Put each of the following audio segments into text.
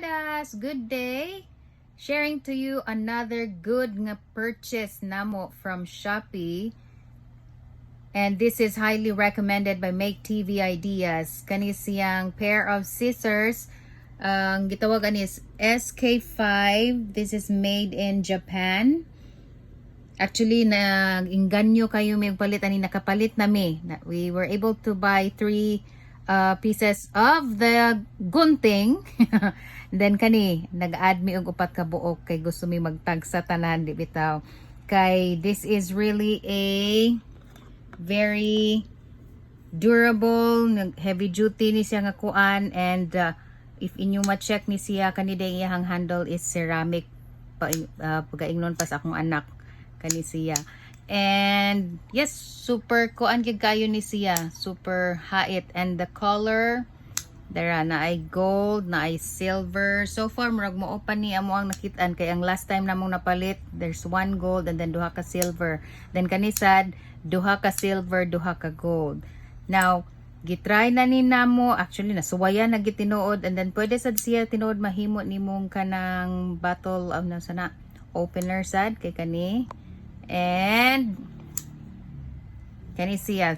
Adas! Good day! Sharing to you another good nga purchase namo from Shopee. And this is highly recommended by Make TV Ideas. Kani siyang pair of scissors. Ang gitawagan is SK5. This is made in Japan. Actually, nag-inganyo kaayo mi palit ani, nakapalit na mi. We were able to buy three pieces of the gunting. Then kani, nag-add mi og upat ka buok kay gusto mi magtagsa tanan, di bitaw. Kay this is really a very durable, heavy duty ni siya nga kuan and if inyo ma-check ni siya, kani day iyang handle is ceramic pa, pagaingnon pa sa akong anak kani siya. And yes, super kuan gyud kayo ni siya, super hait, and the color dara na ay gold, na ay silver. So far murag mao pa ni amo ang nakitaan kay ang last time namong napalit, there's one gold and then duha ka silver. Then kani sad, duha ka silver, duha ka gold. Now, gitry na ni namo, actually nasuwayan na gitinuod, and then pwede sad siya tinuod mahimo nimong kanang bottle ano sana, opener sad kay kani. And kani siya,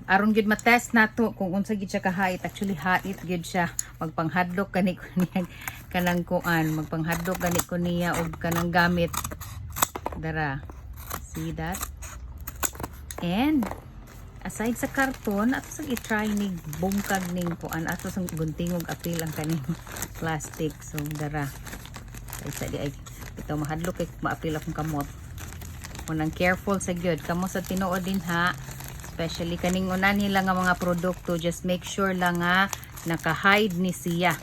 aron gyud ma-test nato kung unsa gyud siya kahait. Actually, hait gyud siya. Magpanghadlok kani ko niya kanang kuan, magpanghadlok gani ko niya og kanang gamit dara. See that? And aside sa karton, ato sang i-try ni bungkag ning kuan, ato sang guntingog apil ang kaning plastic. So dara, kaysa di ay ito mahadlok kay maapil akong kamot. Unang careful sa gyud kamo sa tinuod din ha, especially kaning una nila nga mga produkto, just make sure lang nga naka-hide ni siya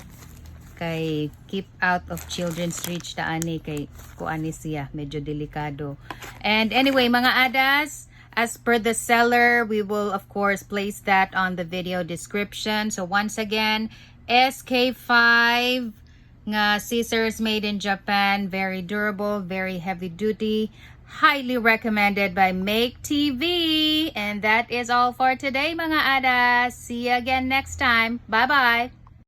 kay keep out of children's reach ta ani kay kuan ni siya, medyo delikado. And anyway, mga adas, as per the seller, we will of course place that on the video description. So once again, SK5 nga scissors, made in Japan, very durable, very heavy duty, highly recommended by Make TV. And that is all for today, mga adas. See you again next time. Bye bye.